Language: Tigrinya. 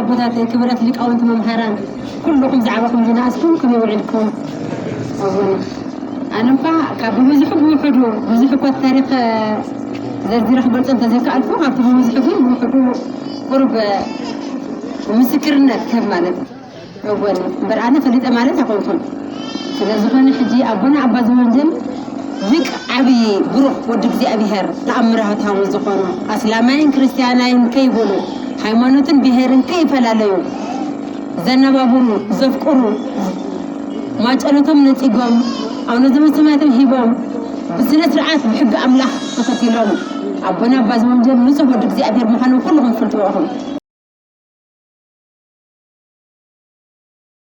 ኣቦታተይ፣ ክብረት ሊቃውንቲ መምሃራን፣ ኩልኹም ዝዓበኹም ዝነኣስኩም ከመይ ውዒልኩም? ኣቦና ኣነ እኳ ካብ ብብዝሑ ብውሕዱ ብዙሕ እኳ ታሪኽ ዘርዚረ ክገልጾ እንተዘይከኣልኩ፣ ካብቲ ብብዝሑ ግን ብውሕዱ ቁሩብ ምስክርነት ክህብ ማለት እዩ። እወ እምበር ኣነ ፈሊጠ ማለት ኣይኮንኩን። ስለ ዝኾነ ሕጂ ኣቦና ኣባ ዘወንጀል ሊቅ ዓብዪ ብሩኽ ወዲ እግዚኣብሔር ተኣምራታዊ ዝኾኑ ኣስላማይን ክርስትያናይን ከይበሉ ሃይማኖትን ብሄርን ከይፈላለዩ ዘነባብሩ ዘፍቅሩ ማጨሎቶም ነጺጎም ኣቡነ ዘበሰማያቶም ሂቦም ብስነ ስርዓት ብሕጊ ኣምላኽ ተኸቲሎም ኣቦና ኣባ ዘወንጀል ንጹህ ወዲ እግዚኣብሔር ምዃኖም ኩልኹም ትፈልጥዎ ኢኹም።